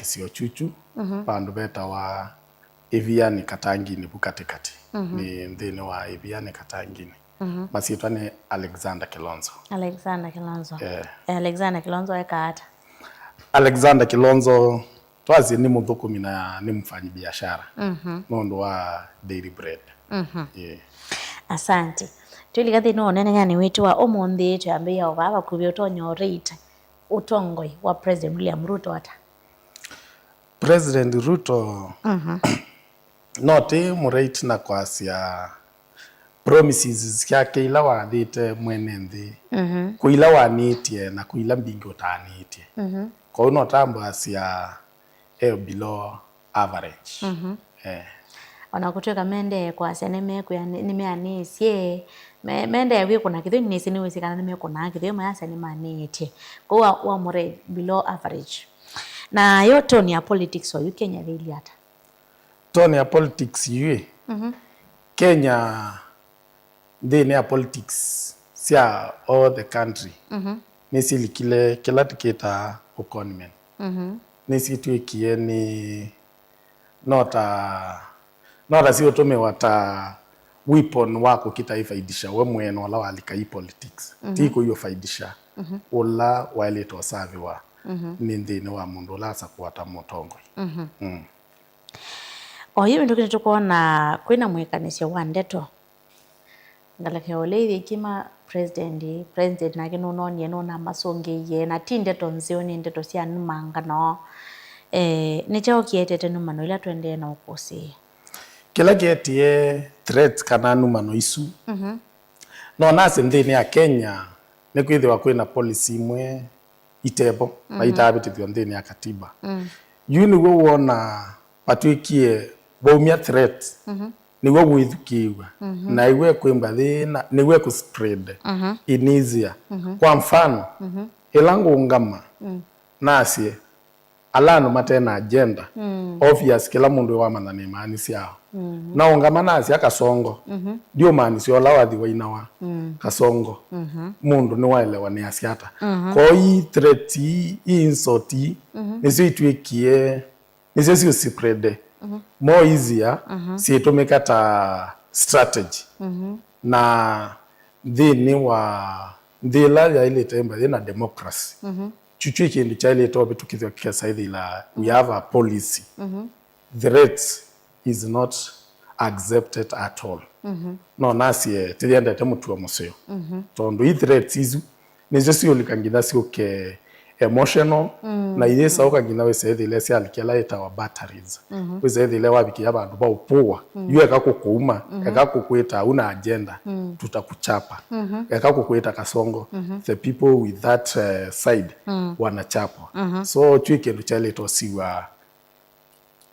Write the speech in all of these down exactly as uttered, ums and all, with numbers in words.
sio Chuchu, mhm, vandũ vetawa Ĩvianĩ Katangini vu katĩkatĩ. Mhm. Nĩ nthĩnĩ wa Ĩvianĩ Katangini. Mhm. Masyĩtwa nĩ Alexander Kilonzo. Alexander Kilonzo. Eh. Eh, Alexander Kilonzo ekaa ata? Alexander Kilonzo, twasye nĩ mũthũkũmi na nĩ mfanyi biashara, mhm, nũndũ wa daily bread. Mhm. Yeah. Asante. Twĩlika nthĩnĩ wa ũneneng'anĩ witũ wa ũmũnthĩ, twĩambĩĩa o vaa vakuvĩ, ũtonya ũrate ũtongoi wa President William Ruto ata? President Ruto, mhm, no tĩ mũrate na kwasya promises syake ila wathĩte mwene nthĩ, mhm, kwĩ ila wanĩtye na kwĩ ila mbingĩ ũtanĩtye. Mhm. Kwoou no tambũasya e below average. Mhm. Eh. Ona kũtw'ĩka mendee kwasya nĩmekwĩa nĩ-, nĩmeanĩsye, me-, mendee kwĩkũna kĩthĩo, nĩnĩsĩ nĩwĩsĩ kana nĩmekũnaa kĩthĩo, mayasya nĩmanĩĩtye. Kwoou wa, wamũrate below average. Nayo tone ya politics oyu Kenya yĩilyĩ ata? Tone ya politics yu, mhm, Kenya, nthĩnĩ ya politics sya all the country, mhm, nĩsilikile kĩla tũkĩtaa ũconman. Mhm. Nĩsitw'ĩkie nĩ, no ta, no ta siũtũmĩwa ta weapon wa kũkita ĩfaidisha we mwene ũla walika i politics. Mhm. Ti kũiũfaidisha, mhm, ũla waĩlĩte ũsaviwa, mhm, nĩ nthĩnĩ wa mũndũ ũla asakũa ta mũtongoi. Mhm. Mm. O yu mĩtũkĩ nĩtũkwona kwĩna mwĩkanĩsyo wa ndeto. Ngalĩko ya ũlei yĩkima president, president nake nũnonie nũnamasũngĩie, na ti ndeto nzeo, nĩ ndeto sya numangano. Eh, nĩ kyaũ kĩetete numano ila tũendee na ũkũsĩĩa? Kĩla kĩetie threats kana numano isu, mhm, no nasye nthĩnĩ ya Kenya nĩkwĩthĩwa kwĩna policy imwe itevo na, mhm, itaavĩtĩthw'a nthĩnĩ ya katiba. Mm. Yu nĩw'o wona vatw'ĩkie vaumya threat, mhm, nĩw'o wĩthukĩĩw'a, mhm, na iwe kwĩmba thĩna, nĩwe kũspread, mhm, in easier. Mhm. Kwa mfano, mhm, ĩla ngũngama, mm, nasye, ala andũ mate na agenda, mm, obvious kĩla mũndũ wamanya nĩmaanisya. Mm. Naũngama nasya Kasongo, mhm, ndiũmaanisya ũla wathi wainawa. Mm. Kasongo. Mhm. Mũndũ nĩwaelewa nĩasya ata. Mhm. Kwoou ii threat ii, ii insult ii, mhm, nĩsyo itw'ĩkie, nĩsyo siũspread, mhm, more easier, mhm, syĩtũmĩka ta strategy. Mhm. Na nthĩnĩ wa nthĩ ĩla yaĩlĩte ĩmba yĩna democracy, mhm, chuchu ĩ kĩndũ kyaĩlĩte ũvĩtũkĩthw'a kĩkesa ĩthĩla we have a policy. Mhm. Threats is not accepted at all. Mhm. No nasye tĩyendete mũtuo mũseo. Mhm. Tondũ i threats isu nĩsyo siũlika nginya syũke emotional, mm, na iyĩsaũka nginya wĩse ĩthĩle syalika ĩla yĩtawa batteries. Mhm. Wĩse ĩthĩle wavikĩa vandũ va ũpũwa, mm, yu eka kũkũuma, mhm, eka kũkwĩta una agenda, mm, tutakuchapa. Mhm. Eka kũkwĩta Kasongo, mhm, the people with that, eh, side, mm, wanachapwa. Mhm. So, kyu ĩ kĩndũ kyaĩlĩte ũsiwa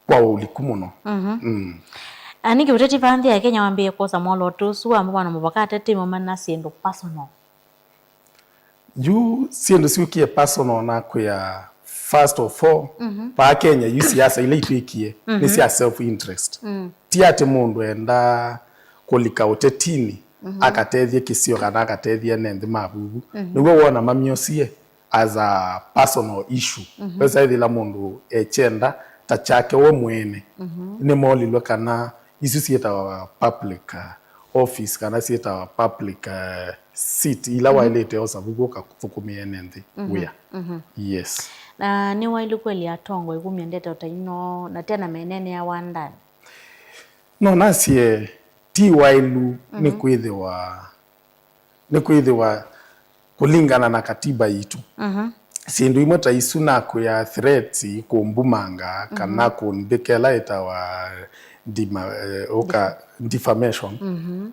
kwa ũliku mũno. Mhm. Mm. Ani kĩũteti va nthĩ ya Kenya wambĩĩe kwosa mwolooto ũsu wa mũvano mũvaka ateti maumana syĩndũ personal? Yu syĩndũ syũkie personal na kwĩa, first of all, mhm, vaa Kenya yu siasa ila itwĩkie, mhm, nĩ sya self interest. Mm. Ti atĩ mũndũ enda kũlika ũtetinĩ, mhm, akatethye kĩsio kana akatethye ene nthĩ ma vuvu. Mhm. Nĩw'o wona mamyosie as a personal issue. Mhm. Wesa ĩthĩla mũndũ ekyenda ta kyake we mwene. Mhm. Nĩmolilwe kana isu syĩtawa public, uh, office kana syĩtawa public, uh, seat ila, mhm, waĩlĩte osa vuvu ũkathũkũmĩa ene nthĩ, mhm, wĩa. Mhm. Yes. Na nĩwaĩlu kweli atongoi kumya ndeto ta ino na tena meneenea wandani? No nasye ti waĩlu, mhm, nĩkwĩthĩwa, nĩkwĩthĩwa kũlingana na katiba yitũ, mhm, syĩndũ imwe ta isu nakwĩa threats, kũmbumanga, kana, mhm, kũmbĩka ĩla ĩtawa dema-, eh, ũka, defamation, mhm,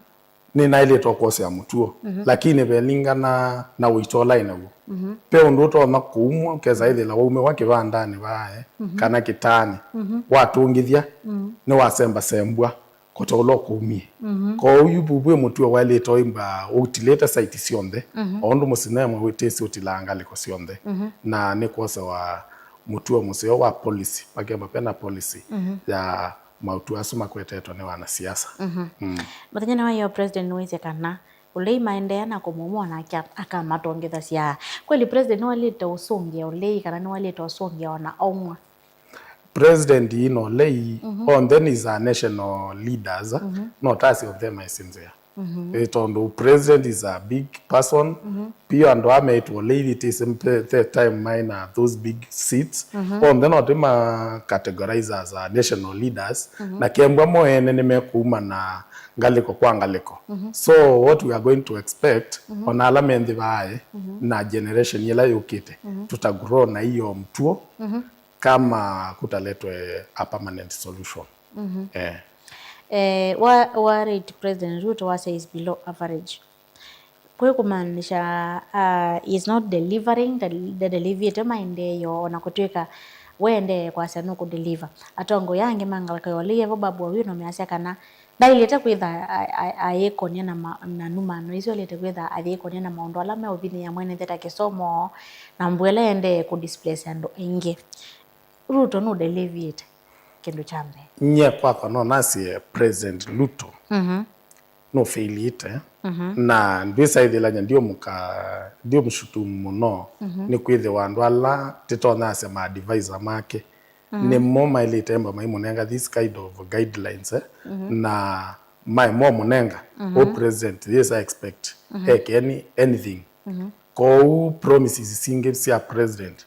nĩnaĩlĩtwe kwosea mũtuo, mhm, lakini velingana na ũito ũla ĩ naw'o. Mhm. Ve ũndũ ũtonya kũumwa, ũkesa ĩthĩla waumĩwa kĩvandanĩ vae, mhm, kana kĩtaanĩ, mhm, watũngĩthya, mhm, nĩwasembasembwa kũte ũla ũkũumie. Mhm. Kwoou yu vu vwĩ mũtuo waĩlĩte ũimba ũtilĩte site syonthe, mhm, o ũndũ mũsinema wĩtĩsĩ ũtilaa ngalĩko syonthe. Mhm. Na nĩ kwosewa mũtuo mũseo wa policy, vakemba vena policy, mhm, ya maũtuo asu makwetetwe nĩ wanasiasa. Mhm. Mm. Mũthenya nĩ wa ĩyo President nĩwaisye kana ũlei maendeea na kũmũmwa nake akamatongethasya. Kweli President nĩwaĩlĩte ũsũngĩa ũlei kana nĩwaĩlĩte ũsũngĩa ona aumwa? President ino lei, mhm, on then is a national leaders, mhm, no tasi on them I sinzia. Mhm. Eh, tondũ president is a big person, mhm, pia andũ ametwo lei, it is the, the time maina those big seats, mhm, on then no tuma categorize as a national leaders, mhm, na kembwa mo ene nĩmekuma na ngalĩko kwa ngalĩko. Mhm. So what we are going to expect, mhm, ona ala me nthĩ vaĩ, mhm, na generation ĩla yũkĩte, mhm, tutagrow na hiyo mtuo, mhm, kama kutaletwe a permanent solution. Mhm. Eh. Eh, wa, wa rate President Ruto wasya is below average. Kwĩ kumaanisha, uh, is not delivering the, the delivery maendeeo, ona kũtw'ĩka wendee kwasya nũkũdeliver. Atongoi angĩ ma ngalĩko ya ũlei vo Babu Owino measya kana ndaĩlĩte kwĩtha a- a- ayĩkonĩa na ma- na numano isu, aĩlĩte kwĩtha ayĩkonĩa na maũndũ ala meũvinyĩĩa mwene nthĩ ta kĩsomo na mbũa ĩla ĩendee kũdisplace andũ aingĩ. Ruto nũdeliviĩte kĩndũ kya mbee. Nyie kwakwa no nasye President Ruto, mhm, nũfeilĩte, mhm, na ndwĩsaĩthĩlany'a ndiũmũka ndiũmshutumu mũno, mhm, nĩ kwĩthĩwa andũ ala tĩtonyasya ma advisor make, mhm, nĩmo maĩlĩte amba maimũnenga this kind of guidelines, eh, mhm, na maĩ momũnenga, mhm, o president, yes, I expect, mhm, eke any, anything. Mhm. Kwoou promises singĩ sya president,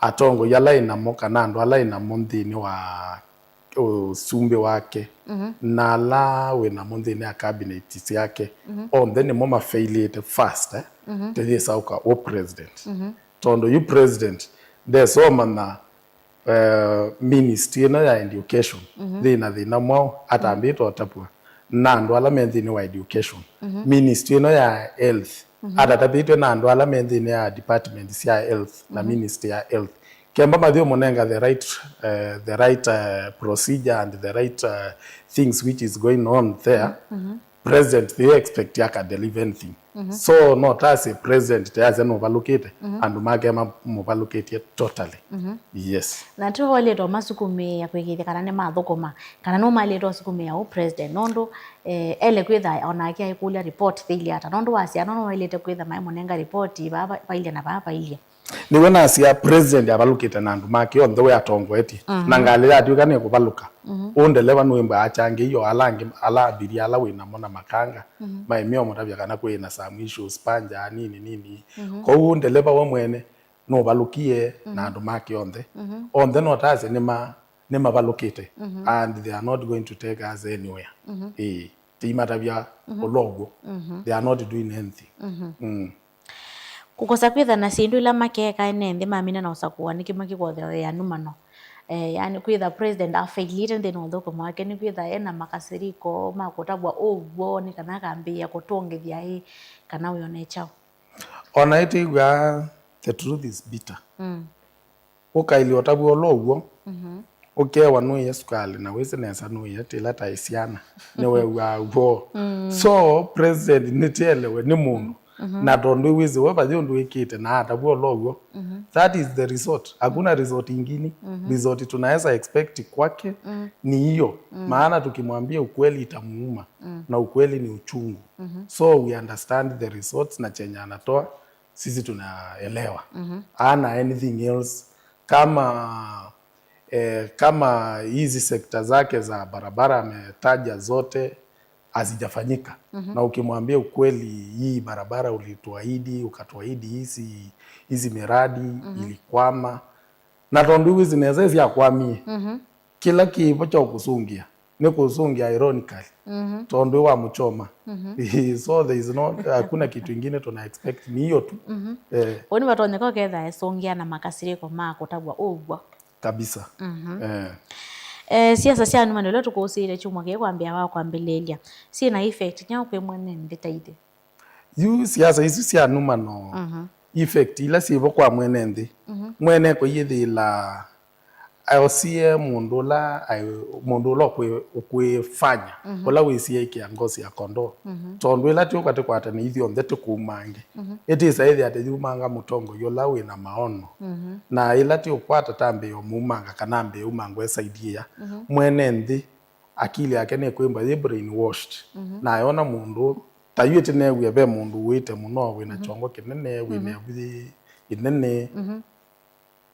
atongoi ala ĩ namo kana andũ ala ĩ namo nthĩnĩ wa ũsumbĩ wake, mhm, na ala wĩ namo nthĩnĩ ya cabinet syake, mhm, onthe nĩmo mafailĩte first, eh, mhm, tĩyĩsaũka o president. Mhm. Tondũ yu president ndesomanya, eh, ministry ĩno ya education, mhm, yĩ na thĩna mwaũ, atambĩte ũtavw'a na andũ ala me nthĩnĩ wa education. Mhm. Ministry ĩno ya health, mhm, atatavĩtwe na andũ ala me nthĩnĩ ya department sya health na, mhm, ministry ya health. Kemba mathiĩ ũmũnenga the right, eh, the right, eh, procedure and the right, eh, things which is going on there. Mhm. President, they expect aka deliver anything. Mhm. So no tase president tayasya nũvalũkĩte, mhm, andũ make mamũvalũkĩtye totally. Mhm. Yes. Na tũvaĩlĩte ũmasukumĩĩa kwĩkĩĩthya kana nĩmathũkũma, kana nũmaĩlĩte ũsukumĩĩa ũ president, nũndũ, eh, ele kwĩtha onake aikũlya report thĩilye ata, nũndũ wasya no nũmaĩlĩte kwĩtha maimũnenga report vaa va- vailye na vaa vailye. Nĩw'o nasya president avalũkĩte na andũ make onthe we atongoetye. Mhm. Na ngalĩ yatw'ĩka nĩkũvalũka, mhm, ũ ndeleva nũĩmbwa achangĩio ala angĩ, ala abiria ala wĩ namo na makanga, mhm, maimĩa ũmũtavya kana kwĩ na some issues, panja, nini, nini. Mhm. Kwoou ũ ndeleva we mwene nũvalũkie na, mhm, andũ make onthe. Mhm. Onthe no tasye nĩma-, nĩmavalũkĩte, mhm, and they are not going to take us anywhere. Mhm. Ĩĩ, tĩimatavya, mhm, ũla ũw'o. Mhm. They are not doing anything. Mhm. Mm. Kũkosa kwĩtha na syĩndũ ila makeeka ene nthĩ mamina na ũsakũa nĩ kĩmwe kĩkwotheea nũmano. Eh, yani kwĩtha president afailĩte nthĩnĩ wa ũthũkũmi wake, nĩ kwĩtha ena makasiriko ma kũtavw'a ũw'o nĩ kana akambĩĩa kũtũngĩthya ĩ kana wĩone kyaũ. Ona ĩtwĩw'aa the truth is bitter. Mm. Ũkaĩlya ũtavw'a ũla ũw'o, mhm, ũkewa nũĩe sukalĩ na wĩsĩ nesa nũĩe tĩla taĩ syana, nĩwew'aa w'o. Mm. So, president nĩtĩelewe nĩ mũndũ. Mhm. Na tondũ wĩsĩ we vathi ũndũ wĩkĩte na atavw'a ũla ũw'o. Mhm. That is the result. Hakuna result ingine. Mhm. Result tunaweza expect kwake, mm, ni hiyo. Mm. Maana tukimwambia ukweli itamuuma. Mm. Na ukweli ni uchungu. Mhm. So we understand the results na chenye anatoa. Sisi tunaelewa. Mhm. Hana anything else. Kama, eh, kama hizi sekta zake za barabara ametaja zote hazijafanyika. Mhm. Na ukimwambia ukweli, hii barabara ulituahidi, ukatuahidi hizi, hizi miradi, mhm, ilikwama. Na tondũ iu ici nesa syakwamie, mhm, kĩla kĩvo kya kũsũngĩa nĩ kũsũngĩa ironically, mhm, tondũ wamũchoma. Mhm. So there is no, hakuna kitu ingine tuna expect, ni hiyo tu. Mhm. Eh. Ũu nĩvatonyeka ũketha esũngĩa na makasirĩko ma kũtavw'a ũw'o. Kabisa. Mhm. Eh. Eh, siasa sya nũmano ila tũkũsĩĩte kyumwa kĩĩ kwambĩa wa kwambĩlĩĩlya, syĩ na effect nyaũ kwĩ mwene nthĩ ta ithyĩ? Yu siasa isu sya nũmano, mhm, effect ila syĩvo kwa mwene nthĩ. Mhm. Mwene kwĩyĩthĩĩla aosie mũndũ ũla aĩ-, mũndũ ũla ũkwĩ-, ũkwĩfanya, mhm, ũla wĩsie ĩkĩa ngosi ya kondoo. Mhm. Tondũ ĩla tĩũka tĩkwatane ithyonthe tĩkumange. Mhm. Ĩtĩsa ĩthĩa tĩyumanga mũtongoi ũla wĩ na maono. Mhm. Na ĩla tĩũkwata tambĩĩo mumanga kana ambĩĩe umangwa e side ĩya. Mhm. Mwene nthĩ akili yake nĩkwĩmba yĩ brainwashed. Mhm. Na ayona mũndũ ta yu ĩtĩneew'e ve mũndũ ũĩte mũno, wĩna, mhm, kyongo kĩnene, wĩna, mhm, ĩvu yĩ ĩnene. Mhm.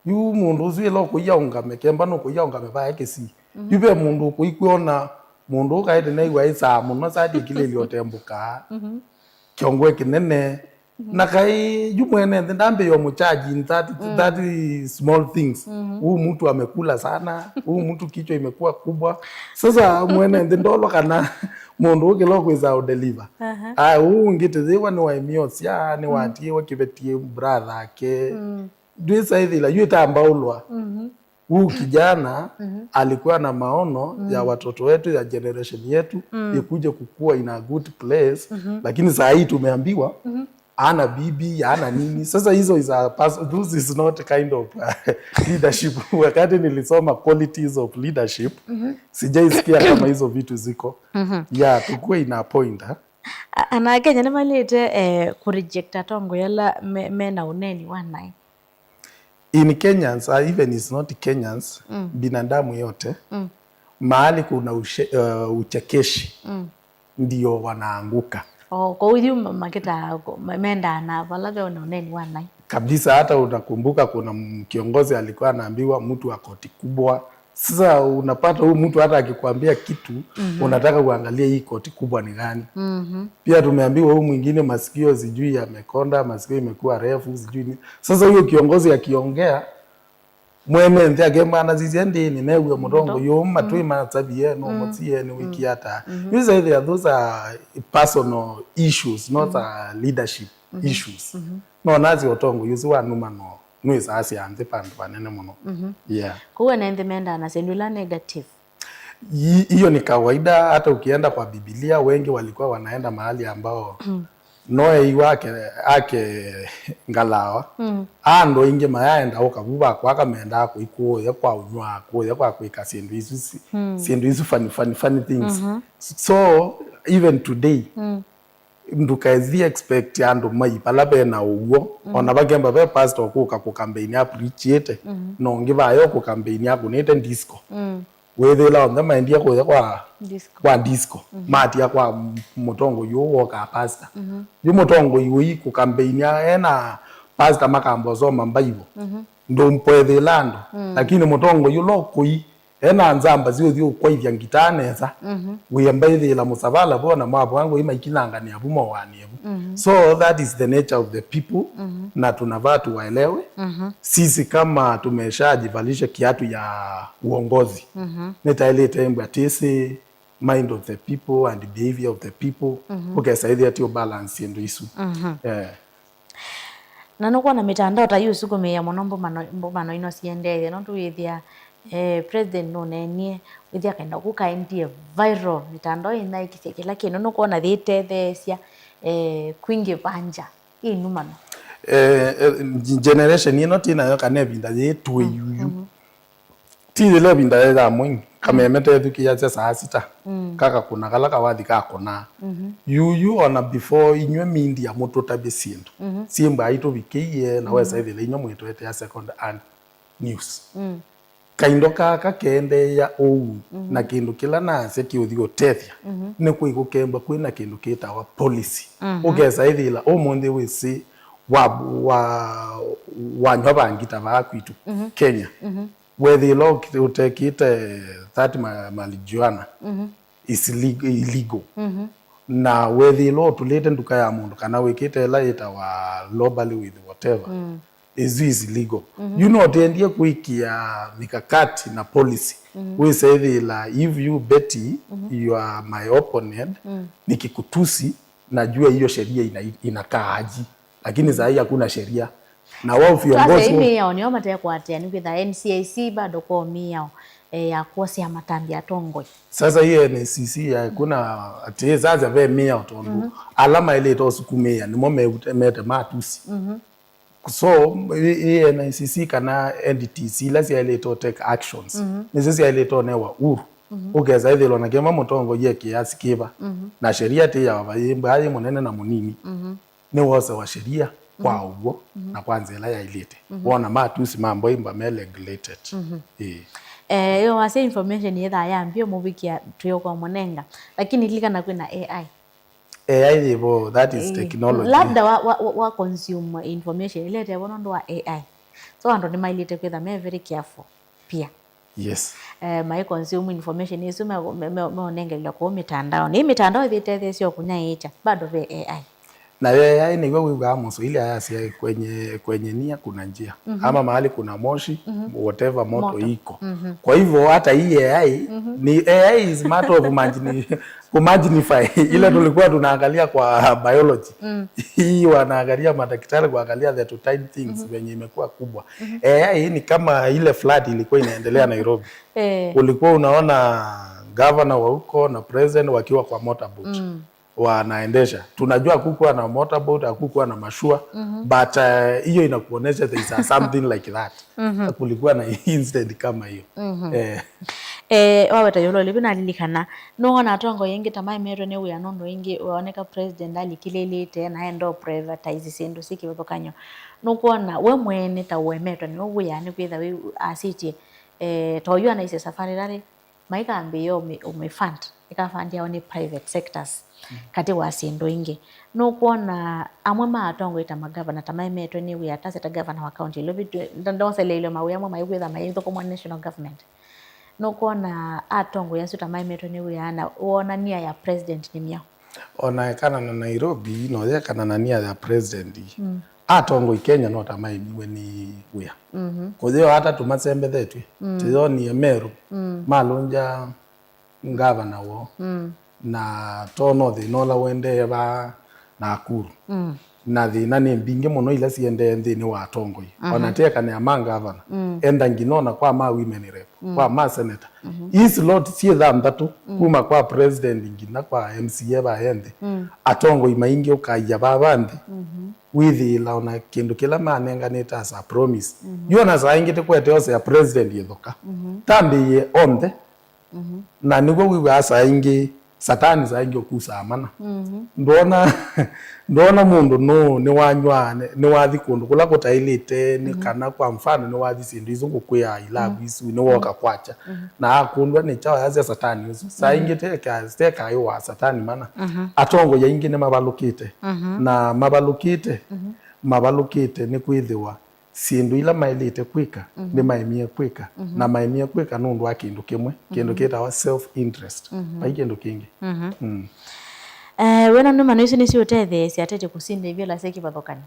Yu mũndũ ũsu ĩla ũkũia ũngame, kemba nũkũia ũngame vae kĩsii. Yu ve mũndũ ũkũikwona mũndũ ũkaĩte naĩw'a ĩsaa mũno, saa ndĩkilĩlye ũtembũkaa. Kĩongo kĩnene. Na kaĩ yu mwene nthĩ ndambĩĩo mũcharge in that, that small things. Huu mtu amekula sana, huu mtu kichwa imekuwa kubwa. Sasa mwene nthĩ ndolo kana mũndũ ũkĩla ũkwĩsa ũdeliver. Aya, huu ũngĩ tĩthĩwa nĩwaimie ũsya, nĩwatiĩwe kĩvetie brother ake. Ndwĩsa ĩthĩla yu ĩtambaũlwa. Huu kijana alikuwa na maono ya watoto wetu, ya generation yetu, ikuje kukua in a good place, lakini saa hii tumeambiwa ana bibi, ana nini. Sasa hizo is a pers-, this is not kind of uh, leadership. Wakati nilisoma qualities of leadership, sijaisikia kama hizo vitu ziko. Yeah, tukue in a point, huh? A-, ana Kenya nĩmailĩte, eh, kũreject atongoi ala me, mena ũneeni wa naĩ. In Kenyans, uh, even it's not Kenyans, binadamu yote, mahali kuna ushe-, uh, uchekeshi, ndio wanaanguka. Oh, kwa hiyo ma-, makĩtaa ko-, ma-, mendaa na vala ve na ũneeni wa naĩ. Kabisa, hata unakumbuka kuna m-, kiongozi alikuwa anaambiwa mtu wa koti kubwa. Sasa unapata huyu mtu hata akikwambia kitu, unataka kuangalia hii koti kubwa ni gani. Pia tumeambiwa huyu mwingine masikio sijui yamekonda, masikio imekuwa refu, sijui ni. Sasa huyo kiongozi akiongea, mwene nthĩ akemwanasisya ndĩni, newe mũtongo yu matwĩ matavie, no mũtie nĩ wiki ata. You say there, those are personal issues, not uh, leadership issues. No nasi ũtongo yu si wanuma no, nwĩsaa sya nthĩ pandũ panene mũno. Yeah. Kũu ene nthĩ mendaa na syĩndũ ila negative. Hi-, hiyo ni kawaida, hata ukienda kwa Biblia, wengi walikuwa wanaenda mahali ambao Noa yu ake, ake ngalawa. Andũ aingĩ mayaenda ũka vu vakwa, akamendaa kũikũũya kwa ũnywaa, kũũya kwa kwĩka syĩndũ isu si-, syĩndũ isu funny, funny, funny things. So, even today, ndũkaithi expect andũ mai vala vena ũw'o. Ona vakemba ve pastor kũka kũkambeini aprichĩte, na ũngĩ vayo kũkambeini akũnĩte disco. Wĩthĩla onthe maendie kũya kwa disco, kwa disco. Matia kwa m-, mũtongoi ũũ wokaa pastor. Yu mũtongoi ũi kũkambeinia ena pastor makamba ũsoma Bible. Ndũmpwethĩla andũ. Lakini mũtongoi ũla ũkũi ena nzamba siũthi ũkwaithya ngitaa nesa. Wĩemba ĩthĩla mũsavala vo na mavwangũ imaikinanganĩa vu mowanĩe vu. So that is the nature of the people, na tunavaa tuwaelewe. Sisi kama tumeshajivalisha kiatu ya uongozi, nĩtaĩlĩte mbwa tĩsĩ mind of the people and behavior of the people, ũkesa ĩthĩa ti ũbalance syĩndũ isu. Eh. Na nũkwona mĩtandao ta yu ũsukumĩĩa mũno mbũmano, mbũmano ino siendeethya, nũndũ wĩthĩa, eh, president nũneenie, wĩthĩa kaenda kũkaendie viral, mĩtandao ĩnaĩkĩsya kĩla kĩndũ, nũkwona yĩtetheesya, eh, kwingĩvangya ĩ numano. Eh, eh, generation ĩno twĩ nayo kana ĩvinda yĩĩ twĩ yuyu. Ti yĩla ĩvinda yĩ ya mwingĩ, kameme tethukĩĩasya saa sita, kakakũna kala kawathi kakũnaa. Yuyu ona before inyw'ĩ media mũtũtavye syĩndũ, syĩmbwa aitũvikĩie na wesa ĩthĩla inyw'ĩ mwĩtũetea second hand news. Kaindo kaka keendeea ũu, na kĩndũ kĩla naasya kĩũthi ũtethya, nĩ kwĩ kũkemba kwĩ na kĩndũ kĩtawa policy. Ũkesa ĩthĩla ũmũnthĩ wĩsĩ wa, wa, wanywa vangi ta vaa kwitũ Kenya. Wethĩĩlwa ũki-, ũtekĩte that ma-, marijuana is ille-, illegal. Na wethĩĩlwa ũtũlĩte nduka ya mũndũ kana wĩkĩte ĩla yĩtawa locally with whatever, ĩsu is legal. You know, tendie kũĩkĩa mikakati na policy. Wĩsethĩĩla, if you Betty, you are my opponent, nikikutusi, najua hiyo sheria ina-, inakaa aji. Lakini saa hii hakuna sheria. Na wao viongozi wa- mĩao nĩo matekũatĩa, nĩkwĩtha N C I C bado kwa mĩao, eh, ya kuosea matambi atongoi. Sasa hii N C C ya kuna ati sasa ve mĩao tondũ ala maĩlĩte ũsukumĩa nĩmo meute-, mete matusi. So, ĩ, ĩ N I C C kana entities ila syaĩlĩte ũ take actions, nĩsyo syaĩlĩte ũnewa uhuru. Ũkesa ĩthĩlwa na kĩma mũtongoi e kĩasi kĩva, na sheria ti ya vayĩmbwa yĩ mũnene na mũnini. Nĩwosewa sheria kwa ũw'o na kwa nzĩa ĩla yaĩlĩte. Wona matusi mambo imba me regulated. Ĩĩ. Eh, yo wasya information yĩthaa yambie mũvikia twĩo kwa mũnenga. Lakini lilikana kwĩna A I. A I yĩvo, that is technology. Labda wa, wa, wa, wa consume information iletevo nũndũ wa A I. So andũ nĩmailĩte kwĩtha me very careful pia. Yes. Eh, mai consume information isu me- me- me- meonengelelwa kũu mĩtandaonĩ. Ĩ mĩtandao ĩthĩtetheesya ũkũnyaĩĩkya, bado ve A I. Na yo A I nĩw'o wĩw'aa Mũswahili ayasya kwenye, kwenye nia kuna njia. Mhm. Ama mahali kuna moshi, mhm, whatever moto, moto, iko. Mhm. Kwa hivyo hata hii A I, mhm, ni A I is matter of imagine- kumagnify ile, mhm, tulikuwa tunaangalia kwa biology. Mm. Hii wanaangalia madaktari kuangalia the two time things, mhm, venye imekuwa kubwa. Mhm. A I ni kama ile flood ilikuwa inaendelea Nairobi. Eh. Ulikuwa unaona governor wa huko na president wakiwa kwa motorboat. Mm. Wanaendesha. Tunajua hakukuwa na motorboat, hakukuwa na mashua, mhm, but, uh, hiyo inakuonyesha there is a something like that. Mhm. Kulikuwa na incident kama hiyo. Mhm. Eh. Eh, waweta ĩũlũ ũlĩvi nalilikana, nũwona atongoi aingĩ ta maemetwe nĩ wĩa nũndũ ĩngĩ waoneka president alikĩlĩlĩte na enda privatize syĩndũ syĩ kĩvathũkany'o. Nũkwona we mwene ta ũemetwe nĩ wĩa nĩkwĩtha wĩ asĩtye, eh, ta oyu anaisye safari rally, maikambĩĩa ũmĩ- ũmĩfund, ĩkafandiawa nĩ private sectors, mm, katĩ wa syĩndũ ingĩ. Nũkwona amwe ma atongoi ta magavana ta maemetwe nĩ wĩa, tase ta gavana wa county Nairobi, ndoseleilwe mawĩa amwe maikwĩtha maithũkũmwa nĩ national government. Nũkwona atongoi asu ta maemetwe nĩ wĩa na wonania ya president nĩ myaũ? Ona ekana na Nairobi, no yekana na nia ya president. Mm. Atongoi Kenya no ta maemiwe nĩ wĩa. Mhm. Kũyĩo atatũ masembethetw'e. Mm. Tũyonie Meru, mm, malũngya ngavana woo. Mm. Na tono thĩna ũla ũendee va Nakuru. Mm. Na thĩna nĩ mbingĩ mũno ila siendee nthĩnĩ wa atongoi. Mhm. Ona tekanĩa ma ngavana. Mm. Enda nginya ona kwa ma women rep, mm, kwa ma senator. Mhm. Ii slot syĩ thanthatũ, mm, kuma kwa president nginya kwa M C A va ene. Mm. Atongoi maingĩ ũkaia vava nthĩ. Mhm. Wĩthĩĩla ona kĩndũ kĩla manenganĩte as a promise. Mhm. Yu ona saa ingĩ tĩkwete ose ya president ĩthũka. Mhm. Tambĩĩe onthe. Mhm. Na nĩw'o wĩw'aa saa ingĩ Satani saa ingĩ ũkusaa mana. Mhm. Ndwona, ndwona mũndũ nũ nĩwanywa, nĩ- nĩwathi kũndũ kũla kũtaĩlĩte, nĩ, mhm, kana kwa mfano nĩwathi syĩndũ isu ngũkwĩaa ilavu, mhm, isu, nĩwoka, mhm, kwakya. Mhm. Na akũlw'a nĩ kyaũ, ayasya Satani ũsu. Saa, mhm, ingĩ teka- tekaĩ wa Satani mana. Mhm. Atongoi aingĩ nĩmavalũkĩte. Mhm. Na mavalũkĩte, mhm, mavalũkĩte nĩ kwĩthĩwa syĩndũ ila maĩlĩte kwĩka, mhm, nĩmaemie kwĩka, mhm, na maemie kwĩka nũndũ wa kĩndũ kĩmwe, kĩndũ, mhm, kĩtawa self interest. Mhm. Vai kĩndũ kĩngĩ. Mhm. Mm. Eh, wĩna nũmano isu nĩsiũtetheesya ateti kũsinda ivĩla syĩ kĩvathũkany'o?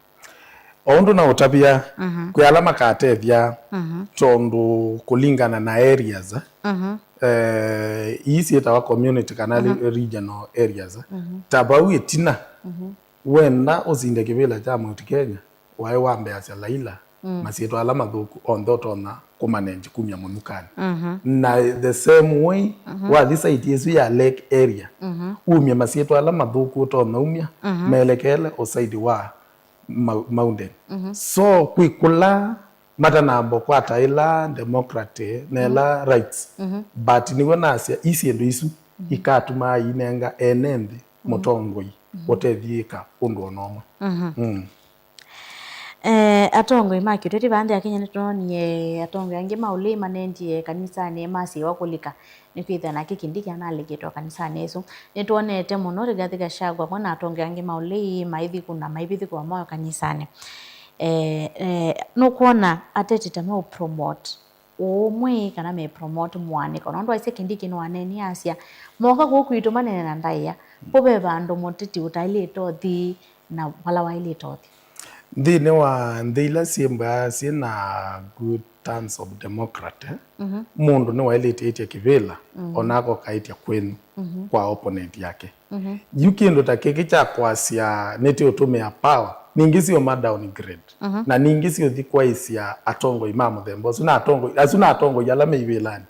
O ũndũ naũtavya, mhm, kwĩ ala makatethya, mhm, tondũ kũlingana na areas, mhm, eh, ii syĩtawa community kana, mhm, regional areas, mhm, ta vau ĩtina, mhm, wenda ũsinde kĩvĩla kya Mount Kenya, waĩ wambeasya Laila, mm, masyĩtwa ala mathũku onthe ũtonya kũmanenji kumya mũnyukanĩ. Mhm. Na the same way, mhm, wathi site ĩsu ya lake area, mhm, umye masyĩtwa ala mathũku ũtonya umya, mhm, melekele o side wa ma- mountain. Mhm. So kwĩ kũla matanamba kwata ĩla democracy na ĩla, mhm, rights, mhm, but nĩw'o nasya ii syĩndũ isu, mhm, ikatumaa inenga ene nthĩ, mhm, mũtongoi, mhm, ũtethiĩka ũndũ ona ũmwe. Mhm. Mm. Eh, atongoi ma kĩũteti vaa nthĩ ya Kenya nĩtwoonie atongoi angĩ ma ũlei manendie kanisanĩ masĩĩwa kũlika, nĩkwĩthĩwa nake Kindiki analikĩtwe kanisanĩ ĩsu. Nĩtwonete mũno Rigathi Gachagua amwe na atongoi angĩ ma ũlei maithi kuna maivithikũwa moyo kanisanĩ. Eh, eh, nũkwona ateti ta meũpromote ũũmwe kana me promote mũaanĩko? Nũndũ aisye Kindiki nĩwaneenie asya, moka kũu kwitũ manene na ndaĩa, vo ve vandũ mũteti ũtaĩlĩte ũthi na vala waĩlĩte ũthi. Nthĩnĩ wa nthĩ ila syĩmbaa syĩ na good terms of democracy, mhm, mũndũ nĩwaĩlĩte ĩtya kĩvĩla, mhm, ona akoka ĩtya kwenyu, mhm, kwa opponent yake. Mhm. Yu kĩndũ ta kĩkĩ kya kwasya nĩtĩũtũmĩa power, ningĩ siũma downgrade. Mhm. Na ningĩ siũthi kwaĩsya atongoi ma mũthemba ũsu, na atongoi, asu na atongoi ala me ivĩlanĩ.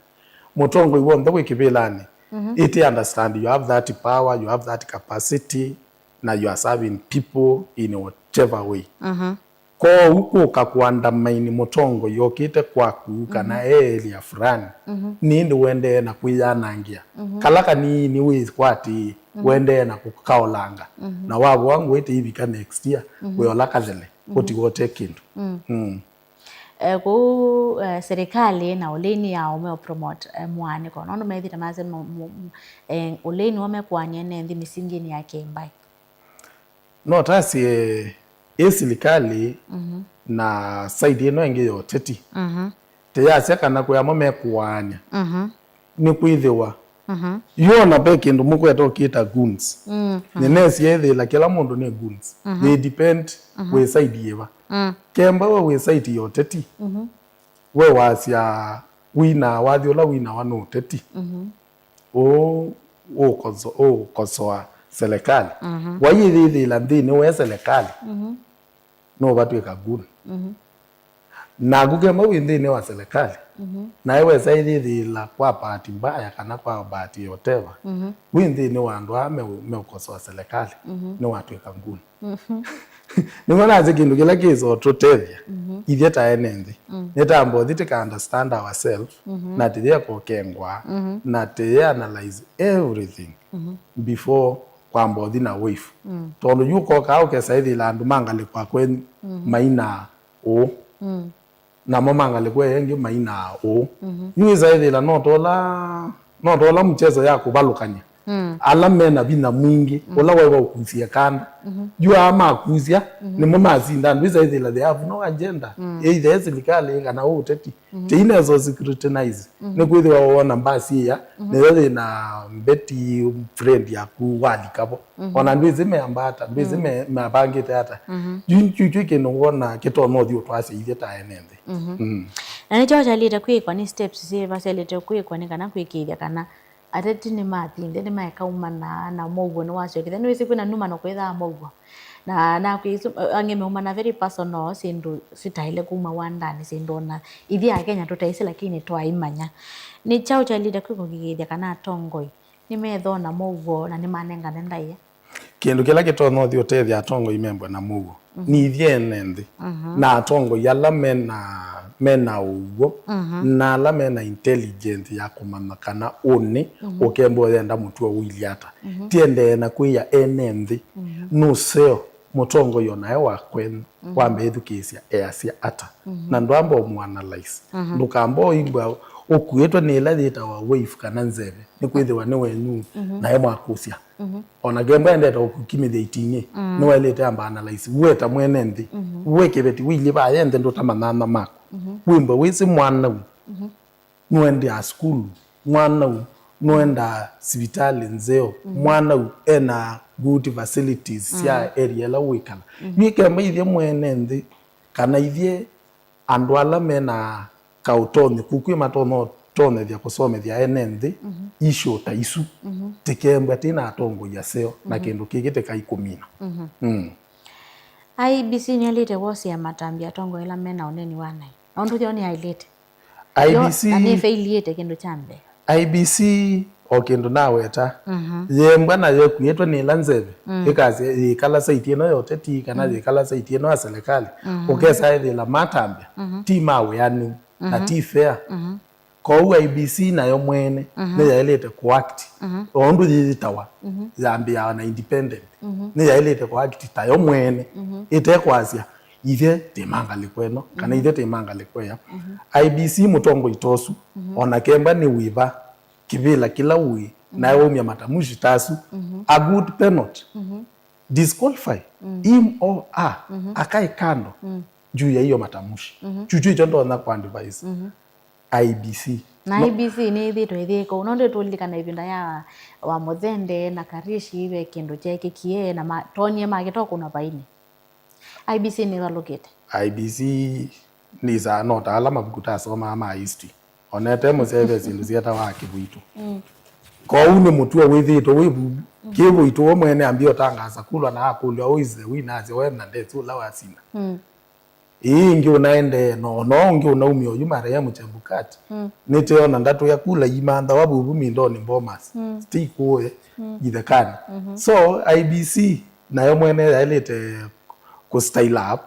Mũtongoi w'onthe wĩ kĩvĩlanĩ, mhm, ĩtĩ understand you have that power, you have that capacity, na you are serving people in whatever way. Mhm. Kwoou kũka kũandamaini mũtongoi okĩte kwaku kana, mhm, e area fulani, mhm, nĩ ĩndĩ ũendee na kwĩyanangĩa. Mhm. Kala kanini wĩkwatĩĩe, mhm, ũendee na kũkaolanga. Mhm. Na wavoa ngũĩ ĩte ivika next year, mhm, wĩola kathele, mhm, ũtiwa ũte kĩndũ. Mm. Mm. Eh, kũu, eh, serikali na ũlei nĩ ya ũme ũpromote, eh, mũaanĩko. Nũndũ methĩte masya mu- mu- eh, ũlei nĩw'o mekũanĩa ne nthĩ mĩsinginĩ ya kĩmbaĩ. No tasye Ĩ silikalĩ na side ĩno ĩngĩ ya ũteti, tĩyasya kana kwĩ amwe mekũaany'a. Nĩkwĩthĩwa yona ve kĩndũ mũkwete ũkĩta goons. Nĩnesie ĩthĩla kĩla mũndũ nĩ goons. They depend wĩ side yĩva. Kemba we wĩ side ya ũteti, we wasya wina wathi ũla winawa nĩ ũteti. Ũũ ũkoso- ũkosoa serikali. Waiĩthĩla nthĩnĩ we serikali, nũvatw'ĩka goon. Naku kemba wĩ nthĩnĩ wa serikali, nawe wesa ĩthĩthĩla kwa bahati mbaya kana kwa bahati whatever, wĩ nthĩnĩ wa andũ aa meũ- meũkosoa serikali, nĩwatw'ĩka goon. Nĩw'o nasya kĩndũ kĩla kĩsotũtethya ithyĩ ta ene nthĩ, nĩ ta mbothi tĩka understand ourselves, na tĩyeka ũkengwa, na tĩye analyze everything before kwamba ũthi na wave. Tondũ yu ũkokaa ũkesa ĩthĩla andũ ma ngalĩko akwenyu maina ũũ, namo ma ngalĩko ĩyo ĩngĩ mainaa ũũ. Yu wĩsa ĩthĩla no tola, no tola mchezo ya kũvalũkany'a ala mena vinya mwingĩ, ũla waiwa ũkusie kanda. Yu aa makusya nĩmo masinda, andũ wĩsa ĩthĩla they have no agenda, either e silikalĩ kana ũteti. Tĩinesa scrutinize. Nĩkwĩthĩwa wona mbasi ĩya nĩyo yĩna mbeti friend yaku walika vo. Ona ndwĩsĩ meamba ata, ndwĩsĩ me- mavangĩte ata. Yu yu- yu kĩndũ ngwona kĩtonya ũthi ũtwasya ithyĩ ta ene nthĩ. Mm. Na nĩkyo kyaĩlĩte kwĩkwa, nĩ steps syĩva syaĩlĩte kwĩkwa nĩ kana kwĩkĩĩthya kana ateti nĩmathi nthĩ, nĩmaeka umana na mũuo nĩwasyokethya. Nĩwĩsĩ kwĩna numano kwĩthaa mũuo. Na nakwĩsĩ angĩ meumana very personal, syĩndũ sitaĩle kuma wandanĩ, syĩndũ ona ithyĩ Akenya tũtaĩsĩ lakini twaimanya. Nĩ kyaũ kyaĩlĩte kwĩkwa kĩkĩĩthya kana atongoi nĩmethona mũuo na nĩmanengane ndaĩa? Kĩndũ kĩla kĩtonya ũthi ũtethya atongoi membwe na mũuo nĩ ithyĩ ene nthĩ, na atongoi ala mena, mena ũw'o, na ala mena intelligent ya kũmanya kana ũnĩ ũkemba ũyenda mũtuo ũilye ata. Tiendee na kwĩa ene nthĩ nũseo mũtongoi onae wa kwenyu wambe ĩthukĩĩsya easya ata, na ndwamba ũmũanalyze. Ndũkamba ũimbwa ũkuĩtwe nĩ ĩla yĩtawa wave kana nzeve, nĩkwĩthĩwa nĩ wenyu nae mwakũsya. Ona kemba endete ũkukimĩthya iting'ĩ, nĩwaĩlĩte amba analyze we ta mwene nthĩ. We kĩveti wĩilyĩ vaya nthĩ ndũtamanyana maku. Wĩmbwa wĩsĩ mwanau nũendeaa sukulu, mwanau nũendaa sivitalĩ nzeo, mwanau ena good facilities sya area ĩla wĩkala. Yu ĩkemba ithyĩ mwene nthĩ kana ithyĩ andũ ala mena kaũtonyeku kwĩ matonya ũtonyethya kũsomethya ene nthĩ issue ta isu, tĩkembwa twĩ na atongoi aseo na kĩndũ kĩkĩ tĩkaikũmina. Mm. I E B C nĩyaĩlĩte kwosea matambya atongoi ala mena ũneni wa naĩ. Nũndũ yo nĩyaĩlĩte. Yo, I E B C na nĩfeiliĩte kĩndũ kya mbee. I E B C o kĩndũ naweta, yembwa na yekuĩtwe nĩ ĩla nzeve, ĩkasya yĩkala saiti ĩno ya ũteti kana yĩkala saiti ĩno ya serikali, ũkesa ĩthĩla matambya ti ma wĩanĩu na ti fair. Kwoou I E B C nayo mwene nĩyaĩlĩte kũact o ũndũ yĩyĩtawa, yambĩaa na independent, nĩyaĩlĩte kũact tayo mwene ĩte kwasya ithyĩ twĩ ma ngalĩko ĩno kana ithyĩ twĩ ma ngalĩko ĩya. I E B C mũtongoi ta ũsu, ona kemba nĩ wĩva kĩvĩla kĩla ũĩ, nae waumya matamushi ta asu, a good penalty, disqualify him or her, akae kando juu ya hiyo matamushi. Chuchu hicho ndonya kwa advise I E B C. Na I E B C nĩyĩthĩĩtwe ĩyĩka ũu, nũndũ tũlilikana ĩvinda ya wa Mũthende na Karishi ve kĩndũ kyeekĩkie na ma- twonie makĩtwa kũnwa vainĩ. I E B C nĩvalũkĩte. I E B C nĩsaa no ta ala mavuku tasomaa ma history. Onete mũsee ve syĩndũ syetawa kĩvũitũ. Kwoou nĩ mũtuo wĩthĩĩtwe wĩ vu. Kĩvũitũ we mwene ambia ũtangaasa kulwa na akũlya, "Who is the winner?" Asya, "We na ndesĩ ũla wasinda." Ĩĩ ĩngĩ ũnaendee no, no ũngĩ ũnaumia oyu marehemu Chebukati. Nĩteona ndatũ ya kula imanthawa vuvu mindoni Bomas. Stay kũe ithekani. So I E B C nayo mwene yaĩlĩte kũ style up,